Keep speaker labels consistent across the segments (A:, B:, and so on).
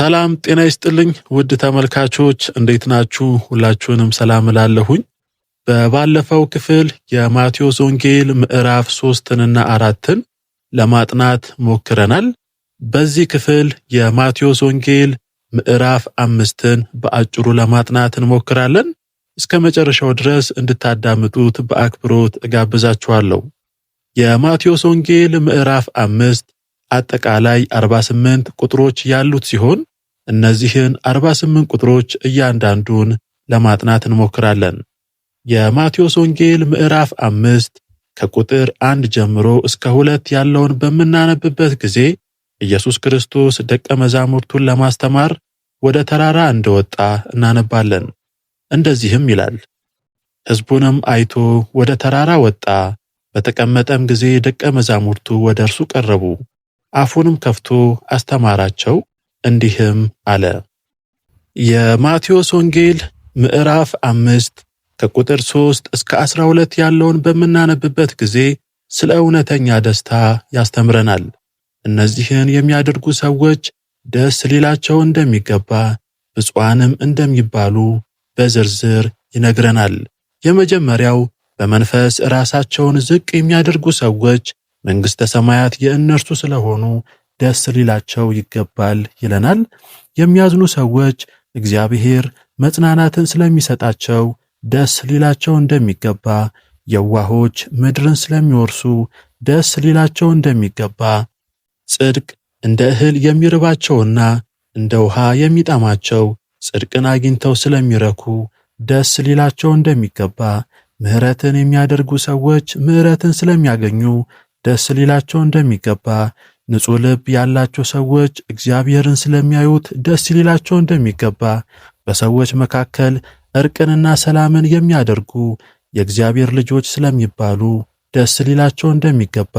A: ሰላም ጤና ይስጥልኝ ውድ ተመልካቾች እንዴት ናችሁ? ሁላችሁንም ሰላም እላለሁኝ። በባለፈው ክፍል የማቴዎስ ወንጌል ምዕራፍ 3ንና 4ን ለማጥናት ሞክረናል። በዚህ ክፍል የማቴዎስ ወንጌል ምዕራፍ 5ን በአጭሩ ለማጥናት እንሞክራለን። እስከ መጨረሻው ድረስ እንድታዳምጡት በአክብሮት እጋብዛችኋለሁ። የማቴዎስ ወንጌል ምዕራፍ 5 አጠቃላይ 48 ቁጥሮች ያሉት ሲሆን እነዚህን 48 ቁጥሮች እያንዳንዱን ለማጥናት እንሞክራለን። የማቴዎስ ወንጌል ምዕራፍ 5 ከቁጥር 1 ጀምሮ እስከ 2 ያለውን በምናነብበት ጊዜ ኢየሱስ ክርስቶስ ደቀ መዛሙርቱን ለማስተማር ወደ ተራራ እንደወጣ እናነባለን። እንደዚህም ይላል፣ ሕዝቡንም አይቶ ወደ ተራራ ወጣ። በተቀመጠም ጊዜ ደቀ መዛሙርቱ ወደ እርሱ ቀረቡ። አፉንም ከፍቶ አስተማራቸው፣ እንዲህም አለ። የማቴዎስ ወንጌል ምዕራፍ 5 ከቁጥር 3 እስከ 12 ያለውን በምናነብበት ጊዜ ስለ እውነተኛ ደስታ ያስተምረናል። እነዚህን የሚያደርጉ ሰዎች ደስ ሊላቸው እንደሚገባ ብፁዓንም እንደሚባሉ በዝርዝር ይነግረናል። የመጀመሪያው በመንፈስ ራሳቸውን ዝቅ የሚያደርጉ ሰዎች መንግሥተ ሰማያት የእነርሱ ስለሆኑ ደስ ሊላቸው ይገባል ይለናል። የሚያዝኑ ሰዎች እግዚአብሔር መጽናናትን ስለሚሰጣቸው ደስ ሊላቸው እንደሚገባ፣ የዋሆች ምድርን ስለሚወርሱ ደስ ሊላቸው እንደሚገባ፣ ጽድቅ እንደ እህል የሚርባቸውና እንደ ውሃ የሚጠማቸው ጽድቅን አግኝተው ስለሚረኩ ደስ ሊላቸው እንደሚገባ፣ ምሕረትን የሚያደርጉ ሰዎች ምሕረትን ስለሚያገኙ ደስ ሊላቸው እንደሚገባ፣ ንጹሕ ልብ ያላቸው ሰዎች እግዚአብሔርን ስለሚያዩት ደስ ሊላቸው እንደሚገባ፣ በሰዎች መካከል እርቅንና ሰላምን የሚያደርጉ የእግዚአብሔር ልጆች ስለሚባሉ ደስ ሊላቸው እንደሚገባ፣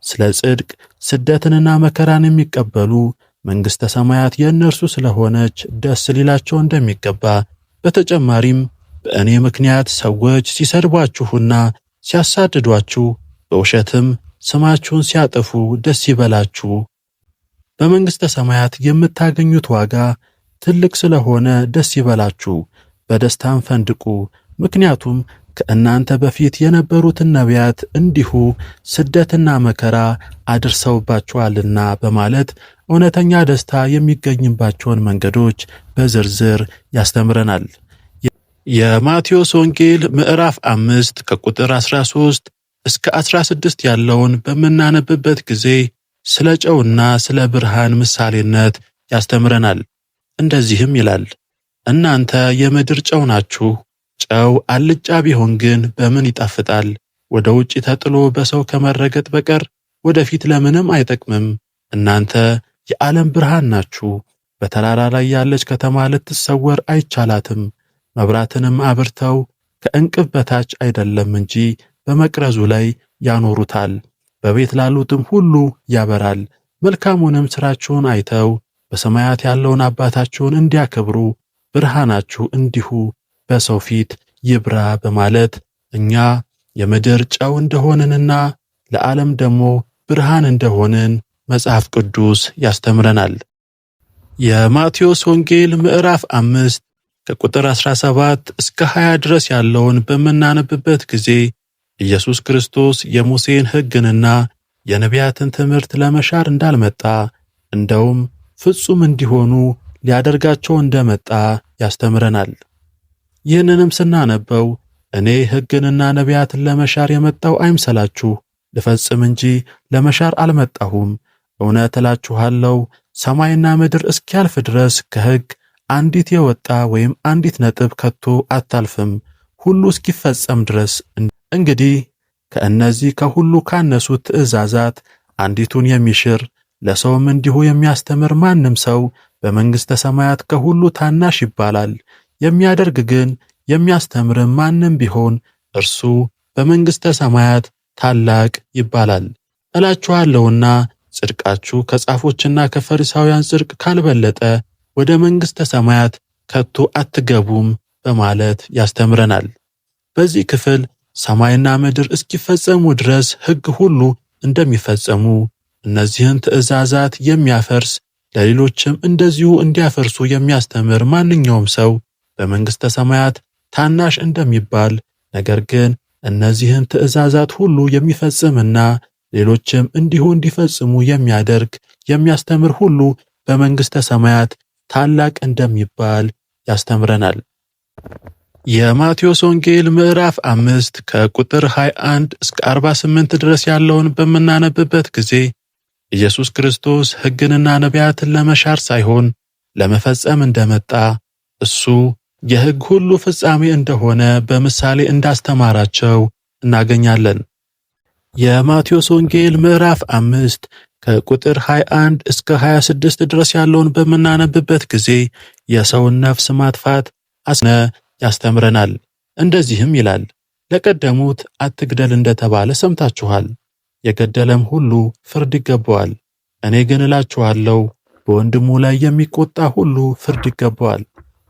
A: ስለ ጽድቅ ስደትንና መከራን የሚቀበሉ መንግሥተ ሰማያት የእነርሱ ስለሆነች ደስ ሊላቸው እንደሚገባ፣ በተጨማሪም በእኔ ምክንያት ሰዎች ሲሰድቧችሁና ሲያሳድዷችሁ በውሸትም ስማችሁን ሲያጠፉ ደስ ይበላችሁ፣ በመንግሥተ ሰማያት የምታገኙት ዋጋ ትልቅ ስለሆነ ደስ ይበላችሁ፣ በደስታም ፈንድቁ። ምክንያቱም ከእናንተ በፊት የነበሩትን ነቢያት እንዲሁ ስደትና መከራ አድርሰውባቸዋልና በማለት እውነተኛ ደስታ የሚገኝባቸውን መንገዶች በዝርዝር ያስተምረናል። የማቴዎስ ወንጌል ምዕራፍ 5 ከቁጥር 13 እስከ 16 ያለውን በምናነብበት ጊዜ ስለ ጨውና ስለ ብርሃን ምሳሌነት ያስተምረናል። እንደዚህም ይላል፣ እናንተ የምድር ጨው ናችሁ። ጨው አልጫ ቢሆን ግን በምን ይጣፍጣል? ወደ ውጭ ተጥሎ በሰው ከመረገጥ በቀር ወደፊት ለምንም አይጠቅምም። እናንተ የዓለም ብርሃን ናችሁ። በተራራ ላይ ያለች ከተማ ልትሰወር አይቻላትም። መብራትንም አብርተው ከእንቅብ በታች አይደለም እንጂ በመቅረዙ ላይ ያኖሩታል፣ በቤት ላሉትም ሁሉ ያበራል። መልካሙንም ሥራችሁን አይተው በሰማያት ያለውን አባታችሁን እንዲያከብሩ ብርሃናችሁ እንዲሁ በሰው ፊት ይብራ በማለት እኛ የምድር ጨው እንደሆንንና ለዓለም ደግሞ ብርሃን እንደሆንን መጽሐፍ ቅዱስ ያስተምረናል። የማቴዎስ ወንጌል ምዕራፍ 5 ከቁጥር 17 እስከ 20 ድረስ ያለውን በምናነብበት ጊዜ ኢየሱስ ክርስቶስ የሙሴን ሕግንና የነቢያትን ትምህርት ለመሻር እንዳልመጣ እንደውም ፍጹም እንዲሆኑ ሊያደርጋቸው እንደመጣ ያስተምረናል። ይህንንም ስናነበው እኔ ሕግንና ነቢያትን ለመሻር የመጣው አይምሰላችሁ፣ ልፈጽም እንጂ ለመሻር አልመጣሁም። እውነት እላችኋለሁ ሰማይና ምድር እስኪያልፍ ድረስ ከሕግ አንዲት የወጣ ወይም አንዲት ነጥብ ከቶ አታልፍም፣ ሁሉ እስኪፈጸም ድረስ። እንግዲህ ከእነዚህ ከሁሉ ካነሱት ትእዛዛት አንዲቱን የሚሽር ለሰውም እንዲሁ የሚያስተምር ማንም ሰው በመንግሥተ ሰማያት ከሁሉ ታናሽ ይባላል። የሚያደርግ ግን የሚያስተምርም ማንም ቢሆን እርሱ በመንግሥተ ሰማያት ታላቅ ይባላል። እላችኋለሁና ጽድቃችሁ ከጻፎችና ከፈሪሳውያን ጽድቅ ካልበለጠ ወደ መንግሥተ ሰማያት ከቶ አትገቡም በማለት ያስተምረናል። በዚህ ክፍል ሰማይና ምድር እስኪፈጸሙ ድረስ ሕግ ሁሉ እንደሚፈጸሙ እነዚህን ትእዛዛት የሚያፈርስ ለሌሎችም እንደዚሁ እንዲያፈርሱ የሚያስተምር ማንኛውም ሰው በመንግሥተ ሰማያት ታናሽ እንደሚባል፣ ነገር ግን እነዚህን ትእዛዛት ሁሉ የሚፈጽምና ሌሎችም እንዲሁ እንዲፈጽሙ የሚያደርግ የሚያስተምር ሁሉ በመንግሥተ ሰማያት ታላቅ እንደሚባል ያስተምረናል። የማቴዎስ ወንጌል ምዕራፍ 5 ከቁጥር 21 እስከ 48 ድረስ ያለውን በምናነብበት ጊዜ ኢየሱስ ክርስቶስ ሕግንና ነቢያትን ለመሻር ሳይሆን ለመፈጸም እንደመጣ፣ እሱ የሕግ ሁሉ ፍጻሜ እንደሆነ በምሳሌ እንዳስተማራቸው እናገኛለን። የማቴዎስ ወንጌል ምዕራፍ 5 ከቁጥር 21 እስከ 26 ድረስ ያለውን በምናነብበት ጊዜ የሰውን ነፍስ ማጥፋት አስነ ያስተምረናል። እንደዚህም ይላል፣ ለቀደሙት አትግደል እንደተባለ ሰምታችኋል። የገደለም ሁሉ ፍርድ ይገባዋል። እኔ ግን እላችኋለሁ በወንድሙ ላይ የሚቆጣ ሁሉ ፍርድ ይገባዋል።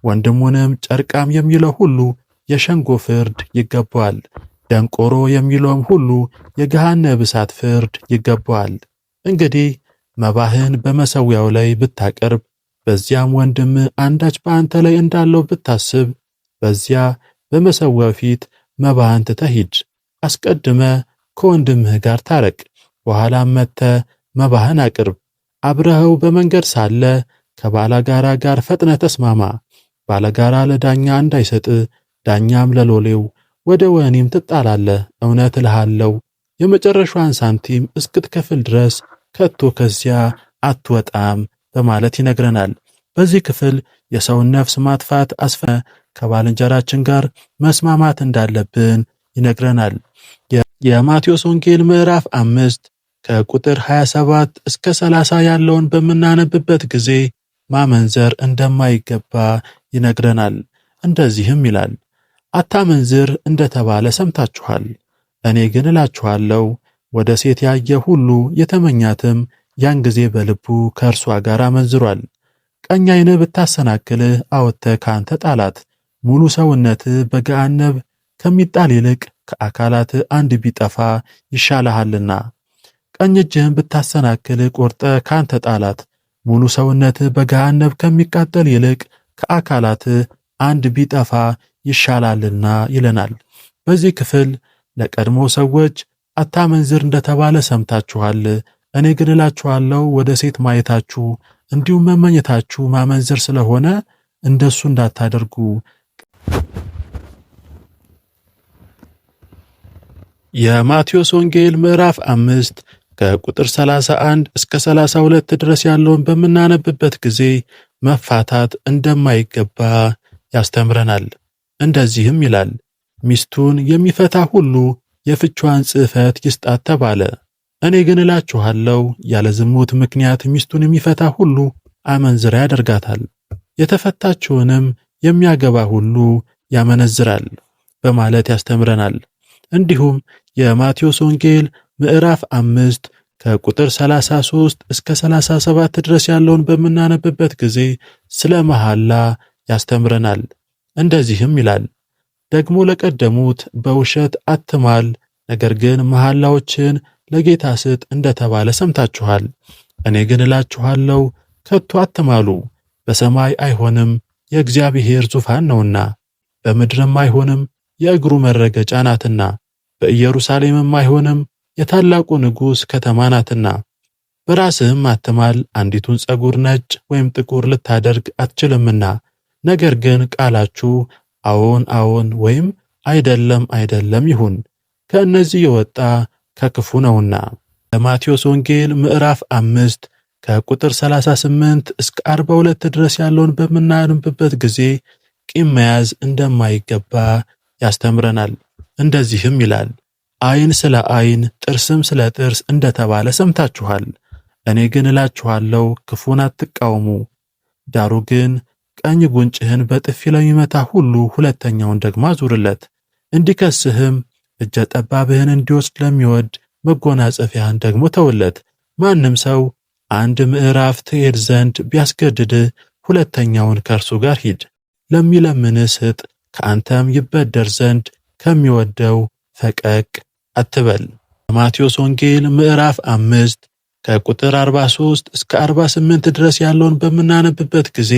A: ወንድሙንም ጨርቃም የሚለው ሁሉ የሸንጎ ፍርድ ይገባዋል። ደንቆሮ የሚለውም ሁሉ የገሃነመ እሳት ፍርድ ይገባዋል። እንግዲህ መባህን በመሠዊያው ላይ ብታቀርብ፣ በዚያም ወንድም አንዳች በአንተ ላይ እንዳለው ብታስብ፣ በዚያ በመሠዊያው ፊት መባህን ትተህ ሂድ። አስቀድመ ከወንድምህ ጋር ታረቅ፣ በኋላም መጥተህ መባህን አቅርብ። አብረኸው በመንገድ ሳለ ከባላጋራ ጋር ፈጥነህ ተስማማ። ባላጋራ ለዳኛ እንዳይሰጥ፣ ዳኛም ለሎሌው፣ ወደ ወህኒም ትጣላለህ። እውነት እልሃለሁ የመጨረሻዋን ሳንቲም እስክትከፍል ድረስ ከቶ ከዚያ አትወጣም በማለት ይነግረናል። በዚህ ክፍል የሰውን ነፍስ ማጥፋት አስፈ ከባልንጀራችን ጋር መስማማት እንዳለብን ይነግረናል። የማቴዎስ ወንጌል ምዕራፍ 5 ከቁጥር 27 እስከ 30 ያለውን በምናነብበት ጊዜ ማመንዘር እንደማይገባ ይነግረናል። እንደዚህም ይላል፣ አታመንዝር እንደተባለ ሰምታችኋል። እኔ ግን እላችኋለሁ ወደ ሴት ያየ ሁሉ የተመኛትም ያን ጊዜ በልቡ ከእርሷ ጋር አመንዝሯል። ቀኝ ዓይንህ ብታሰናክልህ አውጥተህ ካንተ ጣላት። ሙሉ ሰውነትህ በገሃነም ከሚጣል ይልቅ ከአካላትህ አንድ ቢጠፋ ይሻልሃልና። ቀኝ እጅህን ብታሰናክልህ ቆርጠህ ካንተ ጣላት። ሙሉ ሰውነትህ በገሃነም ከሚቃጠል ይልቅ ከአካላትህ አንድ ቢጠፋ ይሻላልና ይለናል። በዚህ ክፍል ለቀድሞ ሰዎች አታመንዝር እንደተባለ ሰምታችኋል። እኔ ግን እላችኋለሁ ወደ ሴት ማየታችሁ እንዲሁም መመኘታችሁ ማመንዘር ስለሆነ እንደሱ እንዳታደርጉ። የማቴዎስ ወንጌል ምዕራፍ 5 ከቁጥር 31 እስከ 32 ድረስ ያለውን በምናነብበት ጊዜ መፋታት እንደማይገባ ያስተምረናል። እንደዚህም ይላል፣ ሚስቱን የሚፈታ ሁሉ የፍቿን ጽሕፈት ይስጣት ተባለ። እኔ ግን እላችኋለሁ ያለ ዝሙት ምክንያት ሚስቱን የሚፈታ ሁሉ አመንዝራ ያደርጋታል፣ የተፈታችውንም የሚያገባ ሁሉ ያመነዝራል በማለት ያስተምረናል። እንዲሁም የማቴዎስ ወንጌል ምዕራፍ 5 ከቁጥር 33 እስከ 37 ድረስ ያለውን በምናነብበት ጊዜ ስለ መሐላ ያስተምረናል። እንደዚህም ይላል፣ ደግሞ ለቀደሙት በውሸት አትማል፣ ነገር ግን መሐላዎችን ለጌታ ስጥ እንደተባለ ሰምታችኋል። እኔ ግን እላችኋለሁ ከቶ አትማሉ። በሰማይ አይሆንም፣ የእግዚአብሔር ዙፋን ነውና፣ በምድርም አይሆንም፣ የእግሩ መረገጫ ናትና፣ በኢየሩሳሌምም አይሆንም፣ የታላቁ ንጉሥ ከተማ ናትና። በራስህም አትማል፣ አንዲቱን ፀጉር ነጭ ወይም ጥቁር ልታደርግ አትችልምና። ነገር ግን ቃላችሁ አዎን አዎን ወይም አይደለም አይደለም ይሁን፣ ከእነዚህ የወጣ ከክፉ ነውና። በማቴዎስ ወንጌል ምዕራፍ 5 ከቁጥር 38 እስከ 42 ድረስ ያለውን በምናነብበት ጊዜ ቂም መያዝ እንደማይገባ ያስተምረናል። እንደዚህም ይላል፣ ዓይን ስለ ዓይን ጥርስም ስለ ጥርስ እንደተባለ ሰምታችኋል። እኔ ግን እላችኋለሁ ክፉን አትቃወሙ። ዳሩ ግን ቀኝ ጉንጭህን በጥፊ ለሚመታ ሁሉ ሁለተኛውን ደግሞ አዙርለት። እንዲከስህም እጀ ጠባብህን እንዲወስድ ለሚወድ መጎናጸፊያህን ደግሞ ተውለት። ማንም ሰው አንድ ምዕራፍ ትሄድ ዘንድ ቢያስገድድህ ሁለተኛውን ከእርሱ ጋር ሂድ። ለሚለምንህ ስጥ፣ ከአንተም ይበደር ዘንድ ከሚወደው ፈቀቅ አትበል። ማቴዎስ ወንጌል ምዕራፍ 5 ከቁጥር 43 እስከ 48 ድረስ ያለውን በምናነብበት ጊዜ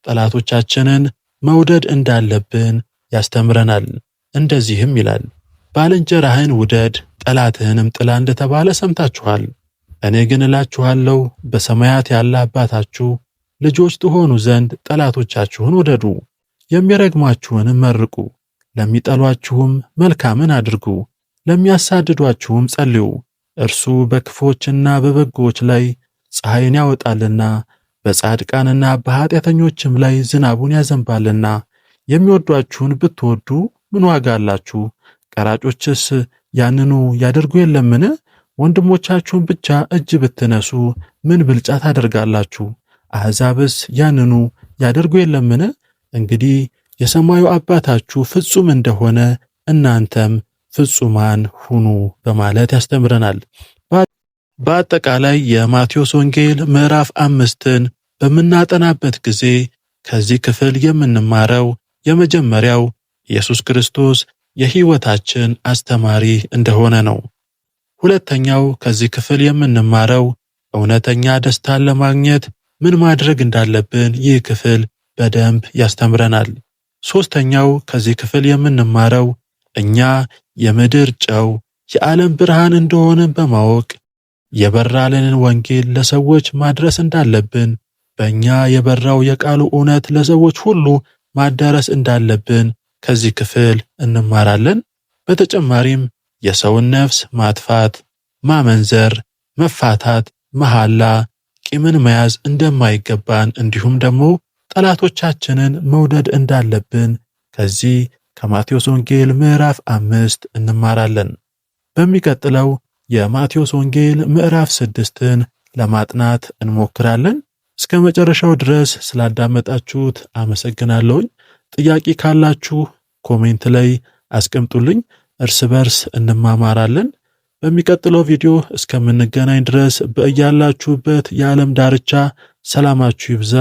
A: ጠላቶቻችንን መውደድ እንዳለብን ያስተምረናል። እንደዚህም ይላል፣ ባልንጀራህን ውደድ ጠላትህንም ጥላ እንደተባለ ሰምታችኋል። እኔ ግን እላችኋለሁ በሰማያት ያለ አባታችሁ ልጆች ትሆኑ ዘንድ ጠላቶቻችሁን ውደዱ፣ የሚረግሟችሁንም መርቁ፣ ለሚጠሏችሁም መልካምን አድርጉ፣ ለሚያሳድዷችሁም ጸልዩ። እርሱ በክፎችና በበጎዎች ላይ ፀሐይን ያወጣልና በጻድቃንና በኃጢአተኞችም ላይ ዝናቡን ያዘንባልና። የሚወዷችሁን ብትወዱ ምን ዋጋ አላችሁ? ቀራጮችስ ያንኑ ያደርጉ የለምን? ወንድሞቻችሁን ብቻ እጅ ብትነሱ ምን ብልጫ ታደርጋላችሁ? አሕዛብስ ያንኑ ያደርጉ የለምን? እንግዲህ የሰማዩ አባታችሁ ፍጹም እንደሆነ እናንተም ፍጹማን ሁኑ በማለት ያስተምረናል። በአጠቃላይ የማቴዎስ ወንጌል ምዕራፍ 5ን በምናጠናበት ጊዜ ከዚህ ክፍል የምንማረው የመጀመሪያው ኢየሱስ ክርስቶስ የሕይወታችን አስተማሪ እንደሆነ ነው። ሁለተኛው ከዚህ ክፍል የምንማረው እውነተኛ ደስታን ለማግኘት ምን ማድረግ እንዳለብን ይህ ክፍል በደንብ ያስተምረናል። ሶስተኛው ከዚህ ክፍል የምንማረው እኛ የምድር ጨው፣ የዓለም ብርሃን እንደሆንን በማወቅ የበራልንን ወንጌል ለሰዎች ማድረስ እንዳለብን፣ በእኛ የበራው የቃሉ እውነት ለሰዎች ሁሉ ማዳረስ እንዳለብን ከዚህ ክፍል እንማራለን። በተጨማሪም የሰውን ነፍስ ማጥፋት፣ ማመንዘር፣ መፋታት፣ መሐላ፣ ቂምን መያዝ እንደማይገባን እንዲሁም ደግሞ ጠላቶቻችንን መውደድ እንዳለብን ከዚህ ከማቴዎስ ወንጌል ምዕራፍ 5 እንማራለን። በሚቀጥለው የማቴዎስ ወንጌል ምዕራፍ 6ን ለማጥናት እንሞክራለን። እስከ መጨረሻው ድረስ ስላዳመጣችሁት አመሰግናለሁኝ። ጥያቄ ካላችሁ comment ላይ አስቀምጡልኝ። እርስ በርስ እንማማራለን። በሚቀጥለው ቪዲዮ እስከምንገናኝ ድረስ በእያላችሁበት የዓለም ዳርቻ ሰላማችሁ ይብዛ።